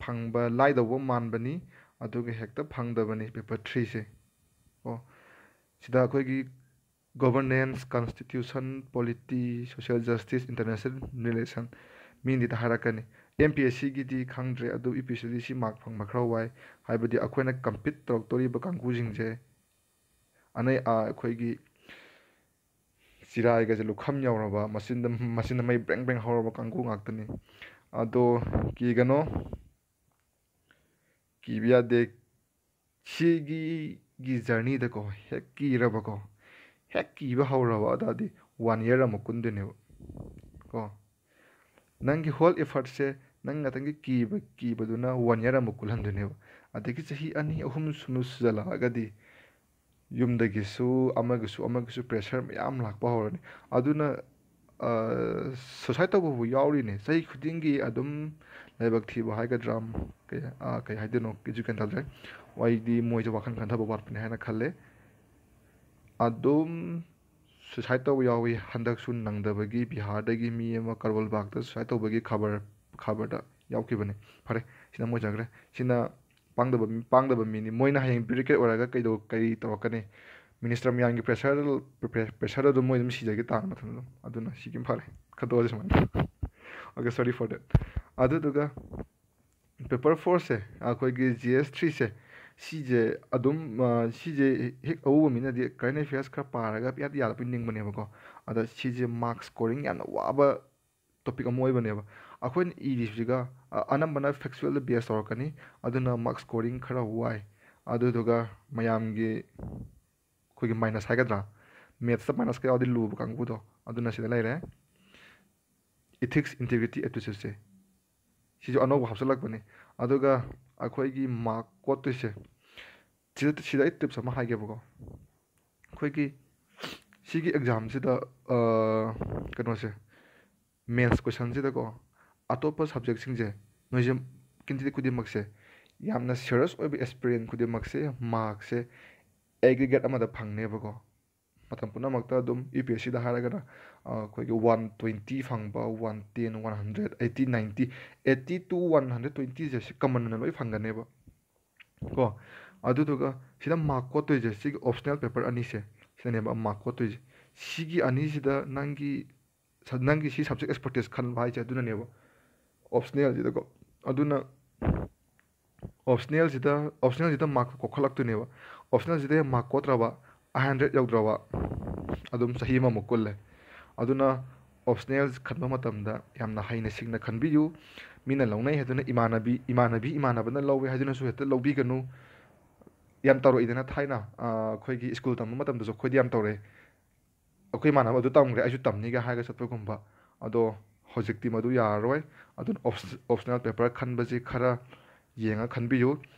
ꯐꯪꯕ ꯂꯥꯏꯗꯧꯕ ꯃꯥꯟꯕꯅꯤ, ꯑꯗꯨꯒ ꯍꯦꯛꯇ ꯐꯪꯗꯕꯅꯤ ꯄꯦꯄꯔ ꯊ꯭ꯔꯤꯁꯦ꯫ ꯑꯣ, ꯁꯤꯗ ꯑꯩꯈꯣꯏꯒꯤ Governance, Constitution, Polity, Social Justice, International Relation, ꯃꯤꯅꯗꯤ ꯍꯥꯏꯔꯛꯀꯅꯤ꯫ ꯑꯦꯝ ꯄꯤ ꯑꯦꯁ ꯁꯤꯒꯤꯗꯤ ꯈꯪꯗ꯭ꯔꯦ, ꯑꯗꯨ ꯌꯨ ꯄꯤ ꯑꯦꯁ ꯁꯤꯗꯤ ꯁꯤ ꯃꯥꯔꯛ ꯐꯪꯕ ꯈꯔ ꯋꯥꯏ꯫ ꯍꯥꯏꯕꯗꯤ ꯑꯩꯈꯣꯏꯅ ꯀꯝꯄꯤꯠ ꯇꯧꯔꯛꯇꯣꯔꯤꯕ ꯀꯥꯡꯕꯨꯁꯤꯡꯁꯦ ꯑꯅꯩ ꯑꯥ ꯑꯩꯈꯣꯏꯒꯤ ꯆꯤꯔꯥꯏꯒꯁꯦ ꯂꯨꯈꯝ ꯌꯧꯔꯕ, ꯃꯆꯤꯟꯗ ꯃꯆꯤꯟꯗ ꯃꯩ ꯕ꯭ꯔꯦꯡ ꯕ꯭ꯔꯦꯡ ꯍꯧꯔꯕ ꯀꯥꯡꯕꯨ ꯉꯥꯛꯇꯅꯤ꯫ ꯑꯗꯣ ꯀꯤꯒꯅꯣ, ꯀꯤꯕ ꯌꯥꯗꯦ꯫ ꯁꯤꯒꯤ ꯖꯔꯅꯤꯗꯀꯣ ꯍꯦꯛ ꯀꯤꯔꯕꯀꯣ, ꯍꯦꯛ ꯀꯤꯕ ꯍꯧꯔꯕ ꯑꯗꯨꯗꯤ ꯋꯥꯟ ꯏꯌꯔ ꯑꯃꯨꯛ ꯀꯨꯟꯗꯣꯏꯅꯦꯕ ꯀꯣ꯫ ꯅꯪꯒꯤ ꯍꯣꯜ ꯑꯦꯐꯔꯠꯁꯦ ꯅꯪ ꯉꯥꯛꯇꯪꯒꯤ ꯀꯤꯕ ꯀꯤꯕꯗꯨꯅ ꯋꯥꯟ ꯏꯌꯔ ꯑꯃꯨꯛ ꯀꯨꯜꯍꯟꯗꯣꯏꯅꯦꯕ꯫ ꯑꯗꯒꯤ ꯆꯍꯤ ꯑꯅꯤ ꯑꯍꯨꯝ ꯁꯨꯝ ꯁꯨꯖꯜꯂꯛꯑꯒꯗꯤ ꯌꯨꯝꯗꯒꯤꯁꯨ ꯑꯃꯒꯤꯁꯨ ꯑꯃꯒꯤꯁꯨ ꯄ꯭ꯔꯦꯁꯔ ꯃꯌꯥꯝ ꯂꯥꯛꯄ ꯍꯧꯔꯅꯤ꯫ ꯑꯗꯨꯅ ꯁꯨꯁꯥꯏꯠ ꯇꯧꯕꯕꯨ ꯌꯥꯎꯔꯤꯅꯦ꯫ ꯆꯍꯤ ꯈꯨꯗꯤꯡꯒꯤ ꯑꯗꯨꯝ ꯂꯥꯏꯕꯛ ꯊꯤꯕ ꯍꯥꯏꯒꯗ꯭ꯔꯥ, ꯀꯩ ꯑ, ꯀꯩ ꯍꯥꯏꯗꯣꯏꯅꯣ, ꯑꯩꯁꯨ ꯒ꯭ꯌꯥꯟ ꯇꯥꯗ꯭ꯔꯦ꯫ ꯑꯩꯗꯤ ꯃꯣꯏꯁꯦ ꯋꯥꯈꯜ ꯈꯟꯊꯕ ꯋꯥꯠꯄꯅꯦ ꯍꯥꯏꯅ ꯈꯜꯂꯦ꯫ ꯑꯗꯨꯝ ꯁꯨꯁꯥꯏꯠ ꯇꯧꯕ ꯌꯥꯎꯏ꯫ ꯍꯟꯗꯛꯁꯨ ꯅꯪꯗꯕꯒꯤ ꯕꯤꯍꯥꯔꯗꯒꯤ ꯃꯤ ꯑꯃ ꯀꯔꯣꯜ ꯕꯥꯒꯇ ꯁꯨꯁꯥꯏꯠ ꯇꯧꯕꯒꯤ ꯈꯕꯔ ꯈꯕꯔꯗ ꯌꯥꯎꯈꯤꯕꯅꯤ꯫ ꯐꯔꯦ, ꯁꯤꯅ ꯃꯣꯏ ꯆꯠꯈ꯭ꯔꯦ꯫ ꯁꯤꯅ ꯄꯥꯡꯗꯕ ꯃꯤ ꯄꯥꯡꯗꯕ ꯃꯤꯅꯤ꯫ ꯃꯣꯏꯅ ꯍꯌꯦꯡ ꯕ꯭ꯌꯨꯔꯣꯀ꯭ꯔꯦꯠ ꯑꯣꯏꯔꯒ ꯀꯩꯗꯧ ꯀꯔꯤ ꯇꯧꯔꯛꯀꯅꯤ? ꯃꯤꯅꯤꯁꯇꯔ ꯃꯌꯥꯝꯒꯤ ꯄ꯭ꯔꯦꯁꯔ ꯄ꯭ꯔꯦꯁꯔꯗ ꯑꯗꯨꯝ ꯃꯣꯏ ꯑꯗꯨꯝ ꯁꯤꯖꯒꯦ ꯇꯥꯔꯦ ꯃꯊꯟꯇ ꯑꯗꯨꯝ꯫ ꯑꯗꯨꯅ ꯁꯤꯒꯤ ꯐꯔꯦ, ꯈꯟꯗꯣꯛꯑꯁꯤ ꯁꯨꯃꯥꯏꯅ꯫ Okay, sorry for that. ꯑꯗꯨꯗꯨꯒ ꯄꯦꯄꯔ ꯐꯣꯔꯁꯦ, ꯑꯩꯈꯣꯏꯒꯤ ꯖꯤ ꯑꯦꯁ ꯊ꯭ꯔꯤꯁꯦ, ꯁꯤꯁꯦ ꯑꯗꯨꯝ ꯑ, ꯁꯤꯁꯦ ꯍꯦꯛ ꯑꯎꯕ ꯃꯤꯅꯗꯤ ꯀꯔꯦꯟ ꯑꯦꯐꯤꯌꯔꯁ ꯈꯔ ꯄꯥꯔꯒ ꯄꯤꯌꯥꯗ ꯌꯥꯜꯂꯛꯄ ꯅꯤꯡꯕꯅꯦꯕꯀꯣ꯫ ꯑꯗ ꯁꯤꯁꯦ ꯃꯥꯔꯛ ꯁ꯭ꯀꯣꯔꯤꯡ ꯌꯥꯝꯅ ꯋꯥꯕ ꯇꯣꯄꯤꯛ ꯑꯃ ꯑꯣꯏꯕꯅꯦꯕ꯫ ꯑꯩꯈꯣꯏꯅ ꯏꯔꯤꯁꯤꯒ ꯑ, ꯑꯅꯝꯕꯅ ꯐꯦꯛꯆꯨꯋꯦꯜꯗ ꯕꯦꯁ ꯇꯧꯔꯛꯀꯅꯤ꯫ ꯑꯗꯨꯅ ꯃꯥꯔꯛ ꯁ꯭ꯀꯣꯔꯤꯡ ꯈꯔ ꯋꯥꯏ꯫ ꯑꯗꯨꯗꯨꯒ ꯃꯌꯥꯝꯒꯤ ꯑꯩꯈꯣꯏꯒꯤ ꯃꯥꯏꯅꯁ ꯍꯥꯏꯒꯗ꯭ꯔꯥ, ꯃꯦꯠꯁꯇ ꯃꯥꯏꯅꯁꯀ ꯌꯥꯎꯔꯗꯤ ꯂꯨꯕ ꯀꯥꯡꯕꯨꯗꯣ, ꯑꯗꯨꯅ ꯁꯤꯗ ꯂꯩꯔꯦ꯫ ꯏꯊꯤꯛꯁ, ꯏꯟꯇꯤꯒ꯭ꯔꯤꯇꯤ, ꯑꯦꯇꯤꯆꯨꯠꯁꯦ, ꯁꯤꯁꯨ ꯑꯅꯧꯕ ꯍꯥꯞꯆꯤꯜꯂꯛꯄꯅꯤ꯫ ꯑꯗꯨꯒ ꯑꯩꯈꯣꯏꯒꯤ ꯃꯥꯔꯛ ꯀꯣꯠꯇꯣꯏꯁꯦ, ꯁꯤꯗ ꯁꯤꯗ ꯑꯩ ꯇꯤꯞꯁ ꯑꯃ ꯍꯥꯏꯒꯦꯕꯀꯣ꯫ ꯑꯩꯈꯣꯏꯒꯤ ꯁꯤꯒꯤ ꯑꯦꯛꯖꯥꯝꯁꯤꯗ ꯑ, ꯀꯩꯅꯣꯁꯦ, ꯃꯦꯟꯁ ꯀꯣꯏꯁꯟꯁꯤꯗꯀꯣ, ꯑꯇꯣꯞꯄ ꯁꯕꯖꯦꯛꯁꯤꯡꯁꯦ, ꯅꯣꯏꯁꯦ ꯀꯦꯟꯗꯤꯗꯦꯠ ꯈꯨꯗꯤꯡꯃꯛꯁꯦ ꯌꯥꯝꯅ ꯁꯤꯔꯤꯌꯁ ꯑꯣꯏꯕ ꯑꯦꯁꯄꯤꯔꯦꯟ ꯈꯨꯗꯤꯡꯃꯛꯁꯦ ꯃꯥꯔꯛꯁꯦ ꯑꯦꯒ꯭ꯔꯤꯒꯦꯠ ꯑꯃꯗ ꯐꯪꯅꯦꯕꯀꯣ꯫ ꯃꯇꯝ ꯄꯨꯝꯅꯃꯛꯇ ꯑꯗꯨꯝ ꯌꯨ ꯄꯤ ꯑꯦꯁ ꯁꯤꯗ ꯍꯥꯏꯔꯒꯅ ꯑ, ꯑꯩꯈꯣꯏꯒꯤ ꯋꯥꯟ ꯇ꯭ꯋꯦꯟꯇꯤ ꯐꯪꯕ, one ten, one hundred eighty, ninety, eighty to one hundred ꯇ꯭ꯋꯦꯟꯇꯤꯁꯦ ꯁꯤ ꯀꯃꯟ ꯑꯣꯏꯅ ꯂꯣꯏ ꯐꯪꯒꯅꯦꯕ ꯀꯣ꯫ ꯑꯗꯨꯗꯨꯒ ꯁꯤꯗ ꯃꯥꯔꯛ ꯀꯣꯠꯇꯣꯏꯁꯦ ꯁꯤꯒꯤ ꯑꯣꯞꯁꯅꯦꯜ ꯄꯦꯄꯔ ꯑꯅꯤꯁꯦ, ꯁꯤꯗꯅꯦꯕ ꯃꯥꯔꯛ ꯀꯣꯠꯇꯣꯏꯁꯦ꯫ ꯁꯤꯒꯤ ꯑꯅꯤꯁꯤꯗ ꯅꯪꯒꯤ ꯁ- ꯅꯪꯒꯤ ꯁꯤ subject expertise ꯈꯟꯕ ꯍꯥꯏꯁꯦ ꯑꯗꯨꯅꯅꯦꯕ, optionalꯁꯤꯗꯀꯣ꯫ ꯑꯗꯨꯅ optionalꯁꯤꯗ optionalꯁꯤꯗ ꯃꯥꯔꯛ ꯀꯣꯛꯈꯠꯂꯛꯇꯣꯏꯅꯦꯕ꯫ Optionalꯁꯤꯗ ꯃꯥꯔꯛ ꯀꯣꯠꯇ꯭ꯔꯕ, ꯑꯥꯏꯠ ꯍꯟꯗ꯭ꯔꯦꯠ ꯌꯧꯗ꯭ꯔꯕ, ꯑꯗꯨꯝ ꯆꯍꯤ ꯑꯃꯃꯨꯛ ꯀꯨꯜꯂꯦ꯫ ꯑꯗꯨꯅ optional ꯈꯟꯕ ꯃꯇꯝꯗ ꯌꯥꯝꯅ ꯍꯩꯅ ꯁꯤꯡꯅ ꯈꯟꯕꯤꯌꯨ꯫ ꯃꯤꯅ ꯂꯧꯅꯩ ꯍꯥꯏꯗꯨꯅ ꯏꯃꯥꯟꯅꯕꯤ ꯏꯃꯥꯟꯅꯕꯤ ꯏꯃꯥꯟꯅꯕꯅ ꯂꯧꯋꯦ ꯍꯥꯏꯗꯨꯅꯁꯨ ꯍꯦꯛꯇ ꯂꯧꯕꯤꯒꯅꯨ꯫ ꯌꯥꯝ ꯇꯧꯔꯛꯏꯗꯅ ꯊꯥꯏꯅ, ꯑ, ꯑꯩꯈꯣꯏꯒꯤ ꯁ꯭ꯀꯨꯜ ꯇꯝꯕ ꯃꯇꯝꯗꯁꯨ ꯑꯩꯈꯣꯏꯗꯤ ꯌꯥꯝ ꯇꯧꯔꯛꯑꯦ꯫ ꯑꯩꯈꯣꯏ ꯏꯃꯥꯟꯅꯕ ꯑꯗꯨ ꯇꯝꯈ꯭ꯔꯦ, ꯑꯩꯁꯨ ꯇꯝꯅꯤꯒ ꯍꯥꯏꯔꯒ ꯆꯠꯄꯒꯨꯝꯕ꯫ ꯑꯗꯣ ꯍꯧꯖꯤꯛꯇꯤ ꯃꯗꯨ ꯌꯥꯔꯔꯣꯏ꯫ ꯑꯗꯨꯅ optional paper ꯈꯟꯕꯁꯤ ꯈꯔ ꯌꯦꯡꯉ ꯈꯟꯕꯤꯌꯨ꯫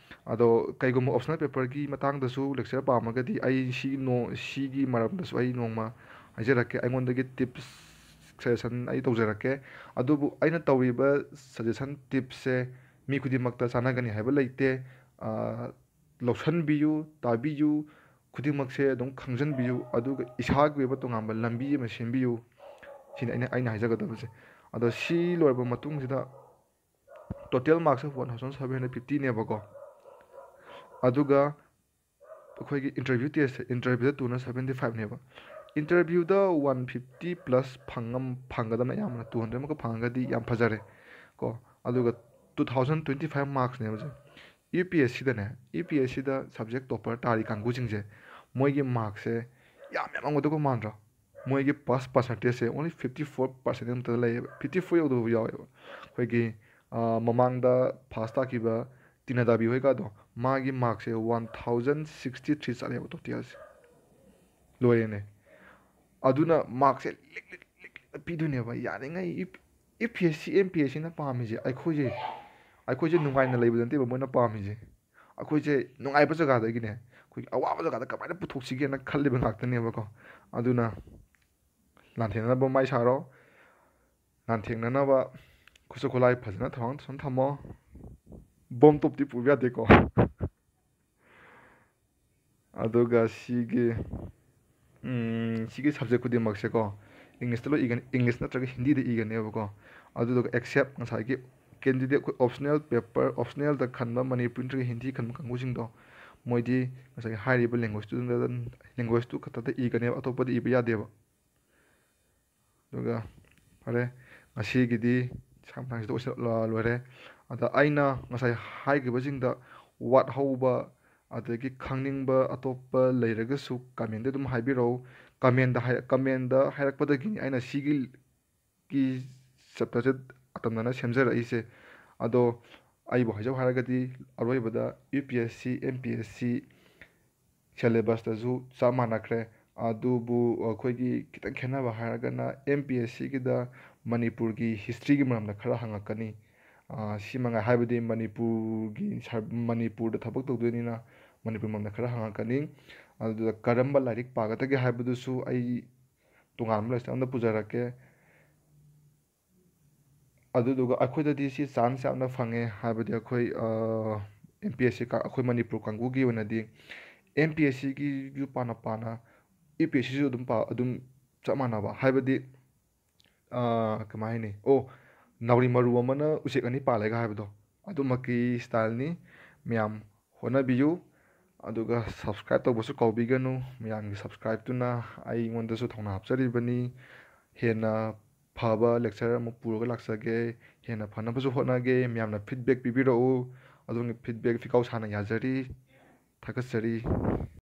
ꯑꯗꯣ ꯀꯩꯒꯨꯝꯕ optional paperꯒꯤ ꯃꯇꯥꯡꯗꯁꯨ lecture ꯄꯥꯝꯃꯒꯗꯤ ꯑꯩ ꯁꯤ ꯅꯣ-, ꯁꯤꯒꯤ ꯃꯔꯝꯗꯁꯨ ꯑꯩ ꯅꯣꯡꯃ ꯍꯥꯏꯖꯔꯛꯀꯦ꯫ ꯑꯩꯉꯣꯟꯗꯒꯤ tips suggestion ꯑꯩ ꯇꯧꯖꯔꯛꯀꯦ꯫ ꯑꯗꯨꯕꯨ ꯑꯩꯅ ꯇꯧꯔꯤꯕ suggestion tipsꯁꯦ ꯃꯤ ꯈꯨꯗꯤꯡꯃꯛꯇ ꯆꯥꯟꯅꯒꯅꯤ ꯍꯥꯏꯕ ꯂꯩꯇꯦ꯫ ꯑ, ꯂꯧꯁꯟꯕꯤꯌꯨ, ꯇꯥꯕꯤꯌꯨ, ꯈꯨꯗꯤꯡꯃꯛꯁꯦ ꯑꯗꯨꯝ ꯈꯪꯖꯟꯕꯤꯌꯨ, ꯑꯗꯨꯒ ꯏꯁꯥꯒꯤ ꯑꯣꯏꯕ ꯇꯣꯉꯥꯟꯕ ꯂꯝꯕꯤ ꯑꯃ ꯁꯦꯝꯕꯤꯌꯨ꯫ ꯁꯤꯅꯤ ꯑꯩꯅ, ꯑꯩꯅ ꯍꯥꯏꯖꯒꯗꯕꯁꯦ꯫ ꯑꯗꯣ ꯁꯤ ꯂꯣꯏꯔꯕ ꯃꯇꯨꯡꯁꯤꯗ total marksꯁꯦ one thousand seven hundred fiftyꯅꯦꯕꯀꯣ꯫ ꯑꯗꯨꯒ ꯑꯩꯈꯣꯏꯒꯤ interview testꯁꯦ, interviewꯗ two hundred seventy fiveꯅꯦꯕ꯫ Interviewꯗ one fifty plus ꯐꯪꯉꯝ-, ꯐꯪꯒꯗꯕꯅ ꯑꯌꯥꯝꯕꯅ two hundred ꯑꯃꯨꯛꯀ ꯐꯪꯉꯒꯗꯤ ꯌꯥꯝ ꯐꯖꯔꯦ ꯀꯣ꯫ ꯑꯗꯨꯒ two thousand twenty five marksꯅꯦꯕ ꯁꯦ꯫ UPSCꯗꯅꯦ, UPSCꯗ subject topper ꯇꯥꯔꯤ ꯀꯥꯡꯕꯨꯁꯤꯡꯁꯦ, ꯃꯣꯏꯒꯤ marksꯁꯦ ꯌꯥꯝ ꯌꯥꯝꯃꯝꯒꯗꯧꯕ ꯃꯥꯟꯗ꯭ꯔꯣ? ꯃꯣꯏꯒꯤ pass percentageꯁꯦ only fifty four percent ꯑꯃꯇ ꯂꯩꯌꯦꯕ, fifty four ꯌꯧꯗꯕ ꯌꯥꯎꯋꯦꯕ꯫ ꯑꯩꯈꯣꯏꯒꯤ, ꯑ, ꯃꯃꯥꯡꯗ pass ꯇꯥꯈꯤꯕ ꯇꯤꯅꯥ ꯗꯥꯕꯤ ꯍꯣꯏꯒꯗꯣ, ꯃꯥꯒꯤ marksꯁꯦ one thousand sixty three ꯆꯠꯂꯦꯕ totalꯁꯦ꯫ ꯂꯣꯏꯔꯦꯅꯦ꯫ ꯑꯗꯨꯅ marksꯁꯦ ꯂꯤꯛ ꯂꯤꯛ ꯂꯤꯛ ꯂꯤꯛꯅ ꯄꯤꯗꯣꯏꯅꯦꯕ꯫ ꯌꯥꯔꯤꯉꯩ UPSC, MPSCꯅ ꯄꯥꯝꯃꯤꯁꯦ ꯑꯩꯈꯣꯏꯁꯦ, ꯑꯩꯈꯣꯏꯁꯦ ꯅꯨꯡꯉꯥꯏꯅ ꯂꯩꯕꯗ ꯅꯠꯇꯦꯕ ꯃꯣꯏꯅ ꯄꯥꯝꯃꯤꯁꯦ꯫ ꯑꯩꯈꯣꯏꯁꯦ ꯅꯨꯡꯉꯥꯏꯕ ꯖꯒꯥꯗꯒꯤꯅꯦ, ꯑꯩꯈꯣꯏꯒꯤ ꯑꯋꯥꯕ ꯖꯒꯥꯗ ꯀꯃꯥꯏꯅ ꯄꯨꯊꯣꯛꯁꯤꯒꯦꯅ ꯈꯜꯂꯤꯕ ꯉꯥꯛꯇꯅꯦꯕꯀꯣ꯫ ꯑꯗꯨꯅ ꯂꯥꯟꯊꯦꯡꯅꯅꯕ ꯃꯥꯏ ꯁꯥꯔꯣ, ꯂꯥꯟꯊꯦꯡꯅꯅꯕ ꯈꯨꯠꯁꯨ ꯈꯨꯠꯂꯥꯏ ꯐꯖꯅ ꯊꯧꯔꯥꯡ ꯇꯧꯁꯟ ꯊꯝꯃꯣ꯫ ꯕꯣꯝ ꯇꯣꯞꯇꯤ ꯄꯨꯕ ꯌꯥꯗꯦꯀꯣ꯫ ꯑꯗꯨꯒ ꯁꯤꯒꯤ, ꯎꯝ, ꯁꯤꯒꯤ subject ꯈꯨꯗꯤꯡꯃꯛꯁꯦꯀꯣ, Englishꯇ ꯂꯣꯏ ꯏꯒꯅꯤ, English ꯅꯠꯇ꯭ꯔꯒ ꯍꯤꯟꯗꯤꯗ ꯏꯒꯅꯦꯕꯀꯣ꯫ ꯑꯗꯨꯗꯨꯒ except ꯉꯁꯥꯏꯒꯤ candidate ꯑꯩꯈꯣꯏ optional paper, optionalꯗ ꯈꯟꯕ ꯃꯅꯤꯄꯨꯔꯤ ꯅꯠꯇ꯭ꯔꯒ ꯍꯤꯟꯗꯤ ꯈꯟꯕ ꯀꯥꯡꯕꯨꯁꯤꯡꯗꯣ, ꯃꯣꯏꯗꯤ ꯉꯁꯥꯏꯒꯤ ꯍꯥꯏꯔꯤꯕ languageꯇꯨꯗ, languageꯇꯨ ꯈꯛꯇꯗ ꯏꯒꯅꯦꯕ, ꯑꯇꯣꯞꯄꯗ ꯏꯕ ꯌꯥꯗꯦꯕ꯫ ꯑꯗꯨꯒ ꯐꯔꯦ, ꯉꯁꯤꯒꯤꯗꯤ ꯁꯥꯡ ꯃꯇꯥꯡꯁꯤꯗ ꯑꯣꯏꯁꯤꯜꯂ ꯂꯣꯏꯔꯦ꯫ ꯑꯗ ꯑꯩꯅ ꯉꯁꯥꯏ ꯍꯥꯏꯈꯤꯕꯁꯤꯡꯗ ꯋꯥꯠꯍꯧꯕ ꯑꯗꯒꯤ ꯈꯪꯅꯤꯡꯕ ꯑꯇꯣꯞꯄ ꯂꯩꯔꯒꯁꯨ commentꯇ ꯑꯗꯨꯝ ꯍꯥꯏꯕꯤꯔꯛꯎ꯫ Commentꯇ ꯍꯥꯏ-, commentꯇ ꯍꯥꯏꯔꯛꯄꯗꯒꯤꯅꯤ ꯑꯩꯅ ꯁꯤꯒꯤ ꯒꯤ chapterꯁꯦ ꯑꯇꯝꯅꯅ ꯁꯦꯝꯖꯔꯛꯏꯁꯦ꯫ ꯑꯗꯣ ꯑꯩꯕꯨ ꯍꯥꯏꯖꯧ ꯍꯥꯏꯔꯒꯗꯤ ꯑꯔꯣꯏꯕꯗ UPSC, MPSC syllabusꯇꯁꯨ ꯆꯞ ꯃꯥꯟꯅꯈ꯭ꯔꯦ꯫ ꯑꯗꯨꯕꯨ ꯑꯩꯈꯣꯏꯒꯤ ꯈꯤꯇꯪ ꯈꯦꯠꯅꯕ ꯍꯥꯏꯔꯒꯅ MPSCꯒꯤꯗ ꯃꯅꯤꯄꯨꯔꯒꯤ historyꯒꯤ ꯃꯔꯝꯗ ꯈꯔ ꯍꯪꯉꯛꯀꯅꯤ꯫ ꯑꯥ, ꯁꯤ ꯃꯉꯥꯏ, ꯍꯥꯏꯕꯗꯤ ꯃꯅꯤꯄꯨꯔꯒꯤ ꯁꯔ-, ꯃꯅꯤꯄꯨꯔꯗ ꯊꯕꯛ ꯇꯧꯗꯣꯏꯅꯤꯅ ꯃꯅꯤꯄꯨꯔ ꯃꯔꯝꯗ ꯈꯔ ꯍꯪꯉꯛꯀꯅꯤ꯫ ꯑꯗꯨꯗ ꯀꯔꯝꯕ ꯂꯥꯏꯔꯤꯛ ꯄꯥꯒꯗꯒꯦ ꯍꯥꯏꯕꯗꯨꯁꯨ ꯑꯩ ꯇꯣꯉꯥꯟꯕ ꯂꯥꯏꯔꯤꯛ ꯑꯃꯗ ꯄꯨꯖꯔꯛꯀꯦ꯫ ꯑꯗꯨꯗꯨꯒ ꯑꯩꯈꯣꯏꯗꯗꯤ ꯁꯤ chance ꯌꯥꯝꯅ ꯐꯪꯉꯦ, ꯍꯥꯏꯕꯗꯤ ꯑꯩꯈꯣꯏ, ꯑꯥ, MPSC ꯀꯥ-, ꯑꯩꯈꯣꯏ ꯃꯅꯤꯄꯨꯔ ꯀꯥꯡꯕꯨꯒꯤ ꯑꯣꯏꯅꯗꯤ MPSCꯒꯤꯁꯨ ꯄꯥꯅ ꯄꯥꯅ UPSCꯁꯨ ꯑꯗꯨꯝ ꯄꯥ-, ꯑꯗꯨꯝ ꯆꯞ ꯃꯥꯟꯅꯕ, ꯍꯥꯏꯕꯗꯤ, ꯑꯥ, ꯀꯃꯥꯏ ꯍꯥꯏꯅꯤ? ꯑꯣ, ꯅꯥꯎꯔꯤ ꯃꯔꯨ ꯑꯃꯅ ꯎꯆꯦꯛ ꯑꯅꯤ ꯄꯥꯜꯂꯦꯒ ꯍꯥꯏꯕꯗꯣ, ꯑꯗꯨꯃꯛꯀꯤ styleꯅꯤ꯫ ꯃꯌꯥꯝ ꯍꯣꯠꯅꯕꯤꯌꯨ, ꯑꯗꯨꯒ subscribe ꯇꯧꯕꯁꯨ ꯀꯥꯎꯕꯤꯒꯅꯨ꯫ ꯃꯌꯥꯝꯒꯤ subscribeꯇꯨꯅ ꯑꯩꯉꯣꯟꯗꯁꯨ ꯊꯧꯅꯥ ꯍꯥꯞꯆꯔꯤꯕꯅꯤ꯫ ꯍꯦꯟꯅ ꯐꯕ lecture ꯑꯃ ꯄꯨꯔꯒ ꯂꯥꯛꯆꯒꯦ꯫ ꯍꯦꯟꯅ ꯐꯅꯕꯁꯨ ꯍꯣꯠꯅꯒꯦ꯫ ꯃꯌꯥꯝꯅ feedback ꯄꯤꯕꯤꯔꯛꯎ꯫ ꯑꯗꯣꯝꯒꯤ feedback ꯐꯤꯀꯥꯎ ꯁꯥꯅ ꯌꯥꯖꯔꯤ꯫ ꯊꯥꯒꯠꯆꯔꯤ꯫